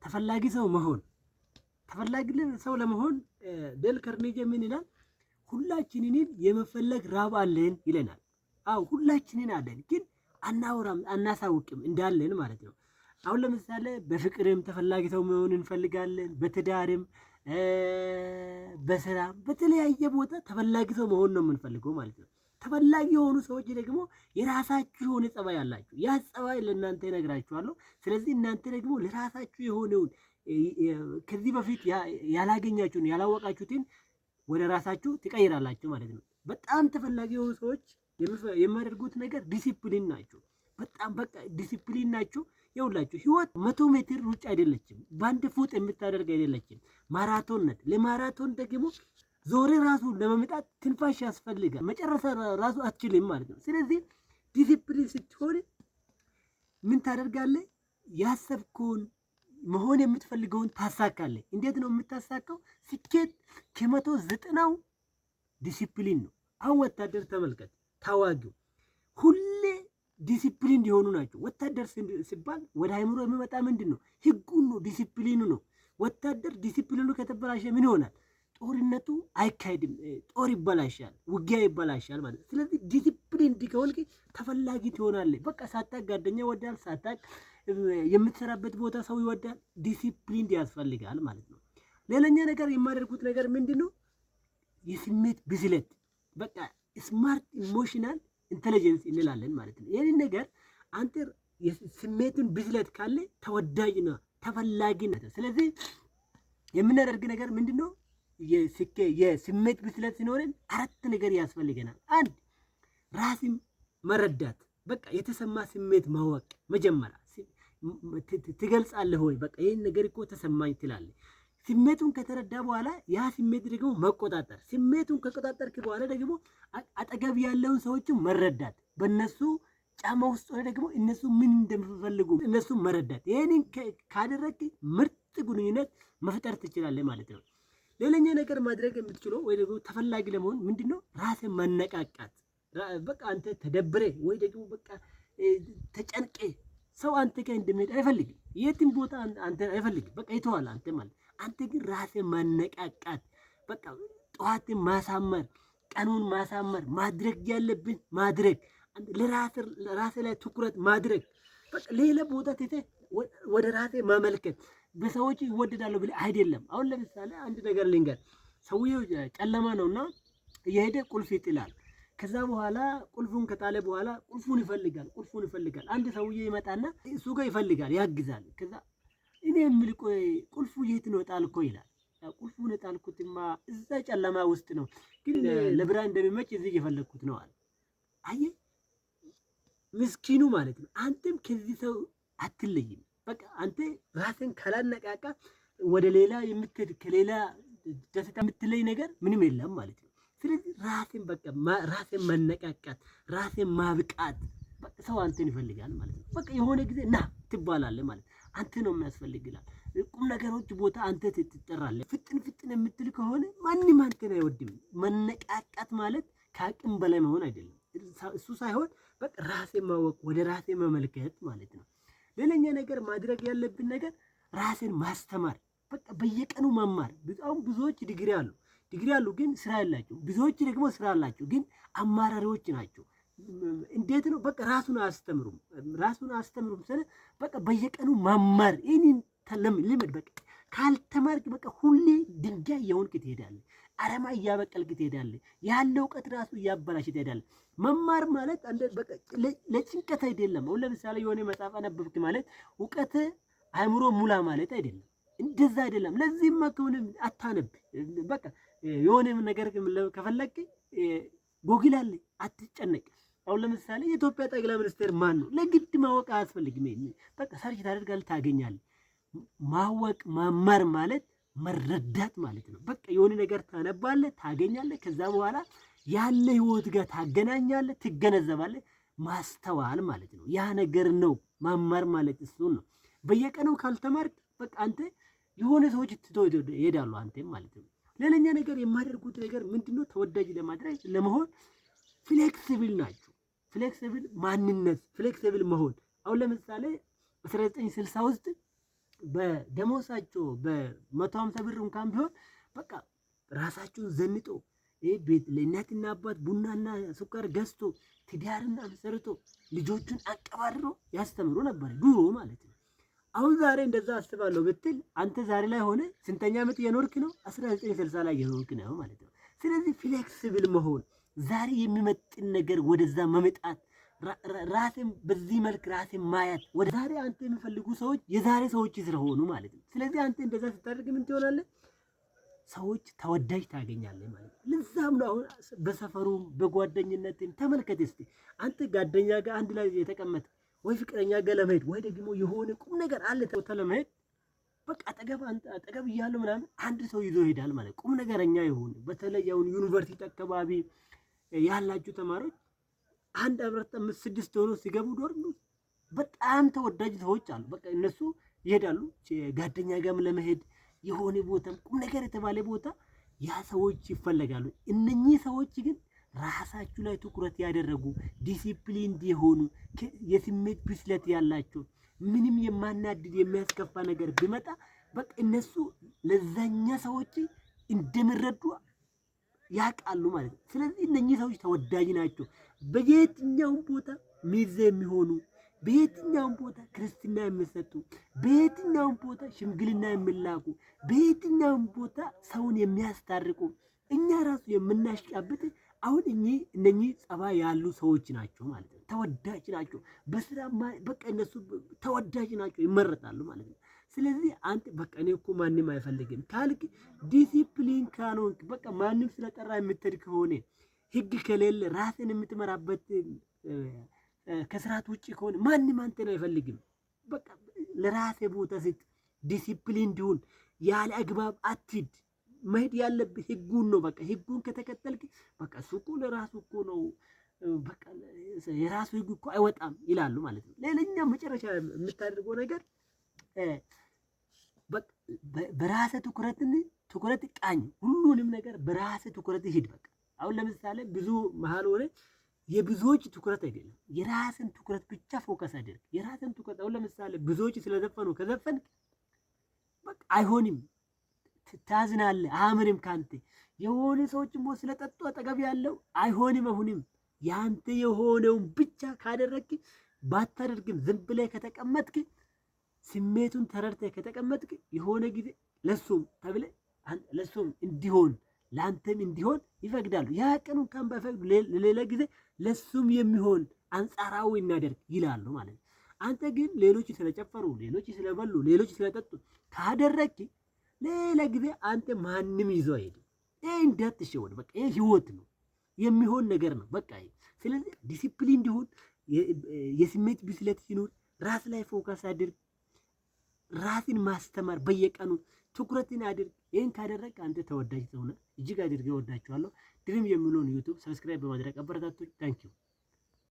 ተፈላጊ ሰው መሆን። ተፈላጊ ሰው ለመሆን ዴል ካርኔጂ ምን ይላል? ሁላችንን የመፈለግ ራብ አለን ይለናል። አዎ፣ ሁላችንን አለን፣ ግን አናወራም፣ አናሳውቅም እንዳለን ማለት ነው። አሁን ለምሳሌ በፍቅርም ተፈላጊ ሰው መሆን እንፈልጋለን፣ በትዳርም፣ በስራም፣ በተለያየ ቦታ ተፈላጊ ሰው መሆን ነው የምንፈልገው ማለት ነው። ተፈላጊ የሆኑ ሰዎች ደግሞ የራሳችሁ የሆነ ጸባይ አላችሁ። ያ ጸባይ ለእናንተ እነግራችኋለሁ። ስለዚህ እናንተ ደግሞ ለራሳችሁ የሆነውን ከዚህ በፊት ያላገኛችሁን ያላወቃችሁትን ወደ ራሳችሁ ትቀይራላችሁ ማለት ነው። በጣም ተፈላጊ የሆኑ ሰዎች የሚያደርጉት ነገር ዲሲፕሊን ናቸው። በጣም በቃ ዲሲፕሊን ናቸው። ይኸውላችሁ ህይወት 100 ሜትር ሩጫ አይደለችም። በአንድ ፉጥ የምታደርግ አይደለችም። ማራቶን ናት። ለማራቶን ደግሞ ዞሬ ራሱ ለመምጣት ትንፋሽ ያስፈልጋል። መጨረሻ ራሱ አትችልም ማለት ነው። ስለዚህ ዲሲፕሊን ስትሆን ምን ታደርጋለህ? ያሰብከውን መሆን የምትፈልገውን ታሳካለህ። እንዴት ነው የምታሳካው? ስኬት ከ190ው ዲሲፕሊን ነው። አሁን ወታደር ተመልከት፣ ታዋጊው ሁሌ ዲሲፕሊን የሆኑ ናቸው። ወታደር ሲባል ወደ አይምሮ የሚመጣ ምንድን ነው? ህጉን ነው፣ ዲሲፕሊኑ ነው። ወታደር ዲሲፕሊኑ ከተበላሸ ምን ይሆናል? ጦርነቱ አይካሄድም። ጦር ይበላሻል፣ ውጊያ ይበላሻል ማለት ነው። ስለዚህ ዲሲፕሊን ከሆንክ ተፈላጊ ትሆናለህ። በቃ ሳታቅ ጓደኛ ይወዳል፣ ሳታቅ የምትሰራበት ቦታ ሰው ይወዳል። ዲሲፕሊን ያስፈልጋል ማለት ነው። ሌላኛ ነገር የማደርጉት ነገር ምንድን ነው? የስሜት ብስለት፣ በቃ smart emotional intelligence እንላለን ማለት ነው። ይህንን ነገር አንተ የስሜቱን ብስለት ካለ ተወዳጅ ነው፣ ተፈላጊ ነው። ስለዚህ የምናደርግ ነገር ምንድን ነው? የስሜት ብስለት ሲኖረን አራት ነገር ያስፈልገናል። አንድ፣ ራስን መረዳት፣ በቃ የተሰማ ስሜት ማወቅ። መጀመሪያ ትገልጻለህ ወይ? በቃ ይህን ነገር እኮ ተሰማኝ ትላለህ። ስሜቱን ከተረዳ በኋላ ያ ስሜት ደግሞ መቆጣጠር፣ ስሜቱን ከቆጣጠርክ በኋላ ደግሞ አጠገብ ያለውን ሰዎችን መረዳት፣ በእነሱ ጫማ ውስጥ ሆነ ደግሞ እነሱ ምን እንደሚፈልጉ እነሱ መረዳት። ይህንን ካደረግክ ምርጥ ግንኙነት መፍጠር ትችላለህ ማለት ነው። ሌላኛ ነገር ማድረግ የምትችለው ወይ ደግሞ ተፈላጊ ለመሆን ምንድነው? ራስን ማነቃቃት። በቃ አንተ ተደብሬ ወይ ደግሞ በቃ ተጨንቄ ሰው አንተ ጋር እንደሚሄድ አይፈልግም። የትም ቦታ አንተ አይፈልግም። በቃ ይተዋል አንተ ማለት። አንተ ግን ራስን ማነቃቃት፣ በቃ ጠዋትን ማሳመር፣ ቀኑን ማሳመር፣ ማድረግ ያለብን ማድረግ፣ ለራስህ ላይ ትኩረት ማድረግ፣ በቃ ሌላ ቦታ ትተህ ወደ ራሴ ማመልከት። በሰዎች ይወደዳሉ ብለህ አይደለም። አሁን ለምሳሌ አንድ ነገር ልንገር። ሰውየው ጨለማ ነውና እየሄደ ቁልፍ ይጥላል። ከዛ በኋላ ቁልፉን ከጣለ በኋላ ቁልፉን ይፈልጋል፣ ቁልፉን ይፈልጋል። አንድ ሰውዬ ይመጣና እሱ ጋር ይፈልጋል፣ ያግዛል። ከዛ እኔ የምልህ ቆይ ቁልፉ የት ነው ጣልኮ ይላል። ቁልፉን የጣልኩትማ እዛ ጨለማ ውስጥ ነው፣ ግን ለብርሃን እንደሚመች እዚህ እየፈለግኩት ነው አለ። አየህ፣ ምስኪኑ ማለት ነው። አንተም ከዚህ ሰው አትለይም። በቃ አንተ ራስን ካላነቃቃ ወደ ሌላ የምትሄድ ከሌላ ደስታ የምትለይ ነገር ምንም የለም ማለት ነው። ስለዚህ ራስን በቃ ራስን መነቃቃት፣ ራስን ማብቃት፣ በቃ ሰው አንተን ይፈልጋል ማለት ነው። በቃ የሆነ ጊዜ ና ትባላለህ ማለት አንተ ነው የሚያስፈልግ ይላል። ቁም ነገሮች ቦታ አንተ ትጠራለህ። ፍጥን ፍጥን የምትል ከሆነ ማንም አንተን አይወድም። መነቃቃት ማለት ከአቅም በላይ መሆን አይደለም። እሱ ሳይሆን በቃ ራሴን ማወቅ፣ ወደ ራሴ መመልከት ማለት ነው። ሌላኛ ነገር ማድረግ ያለብን ነገር ራስን ማስተማር፣ በቃ በየቀኑ መማር። አሁን ብዙዎች ዲግሪ አሉ፣ ዲግሪ አሉ ግን ስራ የላቸው። ብዙዎች ደግሞ ስራ አላቸው ግን አማራሪዎች ናቸው። እንዴት ነው? በቃ ራሱን አያስተምሩም። ራሱን አያስተምሩም ስለ በቃ በየቀኑ መማር ይህንን ልመድ። በቃ ካልተማርክ በቃ ሁሌ ድንጋይ እየሆንክ ትሄዳለህ። አረማ እያበቀልክ ትሄዳለህ። ያለ እውቀት ራሱ እያበላሽ ትሄዳለህ። መማር ማለት በቃ ለጭንቀት አይደለም። አሁን ለምሳሌ የሆነ መጽሐፍ አነበብክ ማለት እውቀት አእምሮ ሙላ ማለት አይደለም። እንደዛ አይደለም። ለዚህማ ከሆነ አታነብ። በቃ የሆነ ነገር ከፈለክ ጎግል አለ፣ አትጨነቅ። አሁን ለምሳሌ የኢትዮጵያ ጠቅላይ ሚኒስትር ማን ነው? ለግድ ማወቅ አያስፈልግም። በቃ search ታደርጋለህ፣ ታገኛለህ። ማወቅ መማር ማለት መረዳት ማለት ነው። በቃ የሆነ ነገር ታነባለህ፣ ታገኛለህ። ከዛ በኋላ ያለ ህይወት ጋር ታገናኛለህ፣ ትገነዘባለህ። ማስተዋል ማለት ነው። ያ ነገር ነው መማር ማለት እሱን ነው። በየቀኑ ካልተማርክ በቃ አንተ የሆነ ሰዎች ትቶ ይሄዳሉ አንተም ማለት ነው። ሌላኛ ነገር የማደርጉት ነገር ምንድነው? ተወዳጅ ለማድረግ ለመሆን flexible ናቸው። Flexible ማንነት፣ flexible መሆን። አሁን ለምሳሌ 1960 ውስጥ በደሞዛቸው በ150 ብር እንኳን ቢሆን በቃ ራሳቸውን ዘንጦ፣ ይህ ቤት ለእናትና አባት ቡናና ስኳር ገዝቶ፣ ትዳርን መሰርቶ፣ ልጆቹን አቀባርሮ ያስተምሩ ነበር ድሮ ማለት ነው። አሁን ዛሬ እንደዛ አስባለሁ ብትል አንተ ዛሬ ላይ ሆነ ስንተኛ ዓመት እየኖርክ ነው? 1960 ላይ እየኖርክ ነው ማለት ነው። ስለዚህ flexible መሆን፣ ዛሬ የሚመጥን ነገር ወደዛ መምጣት፣ ራስን በዚህ መልክ ራስን ማየት፣ ወደ ዛሬ አንተ የሚፈልጉ ሰዎች የዛሬ ሰዎች ስለሆኑ ማለት ነው። ስለዚህ አንተ እንደዛ ስታደርግ ምን ትሆናለህ? ሰዎች ተወዳጅ ታገኛለህ ማለት ነው። ለዛም ነው አሁን በሰፈሩም በጓደኝነትም ተመልከት እስቲ፣ አንተ ጓደኛ ጋር አንድ ላይ የተቀመጠ ወይ ፍቅረኛ ጋር ለመሄድ ወይ ደግሞ የሆነ ቁም ነገር አለ ለመሄድ በቃ አጠገብ አጠገብ እያሉ ምናምን አንድ ሰው ይዞ ይሄዳል ማለት፣ ቁም ነገረኛ የሆነ። በተለይ አሁን ዩኒቨርሲቲ አካባቢ ያላችሁ ተማሪዎች አንድ አራት አምስት ስድስት ሆኖ ሲገቡ dorm በጣም ተወዳጅ ሰዎች አሉ። በቃ እነሱ ይሄዳሉ ጓደኛ ጋርም ለመሄድ፣ የሆነ ቦታም ቁም ነገር የተባለ ቦታ ያ ሰዎች ይፈለጋሉ። እነኚህ ሰዎች ግን ራሳችሁ ላይ ትኩረት ያደረጉ፣ ዲሲፕሊን የሆኑ፣ የስሜት ብስለት ያላቸው፣ ምንም የማናድድ የሚያስከፋ ነገር ቢመጣ በቃ እነሱ ለዛኛ ሰዎች እንደሚረዱ ያውቃሉ ማለት ነው። ስለዚህ እነኚህ ሰዎች ተወዳጅ ናቸው። በየትኛውም ቦታ ሚዜ የሚሆኑ፣ በየትኛውም ቦታ ክርስትና የሚሰጡ፣ በየትኛውም ቦታ ሽምግልና የሚላኩ፣ በየትኛውም ቦታ ሰውን የሚያስታርቁ፣ እኛ ራሱ የምናሽቃብጥ አሁን እኚህ እነኚህ ጸባይ ያሉ ሰዎች ናቸው ማለት ነው። ተወዳጅ ናቸው። በስራ በቃ እነሱ ተወዳጅ ናቸው፣ ይመረጣሉ ማለት ነው። ስለዚህ አንተ በቃ እኔ እኮ ማንም አይፈልግም ካልክ፣ ዲሲፕሊን ካልሆንክ፣ በቃ ማንም ስለጠራ የምትሄድ ከሆነ፣ ህግ ከሌለ፣ ራስን የምትመራበት ከስርዓት ውጭ ከሆነ ማንም አንተን አይፈልግም። በቃ ለራሴ ቦታ ስጥ፣ ዲሲፕሊን እንዲሁን፣ ያለ አግባብ አትሂድ። መሄድ ያለብህ ህጉን ነው። በቃ ህጉን ከተከተልክ በቃ እሱ እኮ ለራሱ እኮ ነው፣ በቃ የራሱ ህግ እኮ አይወጣም ይላሉ ማለት ነው። ሌላኛው መጨረሻ የምታደርገው ነገር በራስህ ትኩረት ቃኝ። ሁሉንም ነገር በራስህ ትኩረት ሂድ። በቃ አሁን ለምሳሌ ብዙ መሀል ሆነ የብዙዎች ትኩረት አይደለም፣ የራስን ትኩረት ብቻ focus አድርግ። የራስን ትኩረት፣ አሁን ለምሳሌ ብዙዎች ስለዘፈኑ ከዘፈንክ በቃ አይሆንም፣ ታዝናለህ፣ አያምርም ካንተ። የሆነ ሰዎች ሞ ስለጠጡ አጠገብ ያለው አይሆንም። አሁንም ያንተ የሆነውን ብቻ ካደረግክ፣ ባታደርግም ዝም ብለህ ከተቀመጥክ፣ ስሜቱን ተረድተህ ከተቀመጥክ የሆነ ጊዜ ለሱም ተብለህ ለሱም እንዲሆን ለአንተም እንዲሆን ይፈቅዳሉ። ያ ቀኑ እንኳን ባይፈቅዱ ለሌላ ጊዜ ለሱም የሚሆን አንጻራዊ እናደርግ ይላሉ ማለት ነው። አንተ ግን ሌሎች ስለጨፈሩ፣ ሌሎች ስለበሉ፣ ሌሎች ስለጠጡ ካደረግክ ሌላ ጊዜ አንተ ማንም ይዞ አይሄድም። ይሄ እንዳትሸወድ፣ በቃ ይሄ ህይወት ነው፣ የሚሆን ነገር ነው። በቃ ስለዚህ ዲሲፕሊን እንዲሆን፣ የስሜት ብስለት ይኑር፣ ራስ ላይ focus አድርግ፣ ራስን ማስተማር በየቀኑ ትኩረትን አድርግ። ይህን ካደረግ አንተ ተወዳጅ ሰው ነህ። እጅግ አድርጌ እወዳችኋለሁ። ድሪም የሚለውን YouTube subscribe በማድረግ አበረታቶች። Thank you.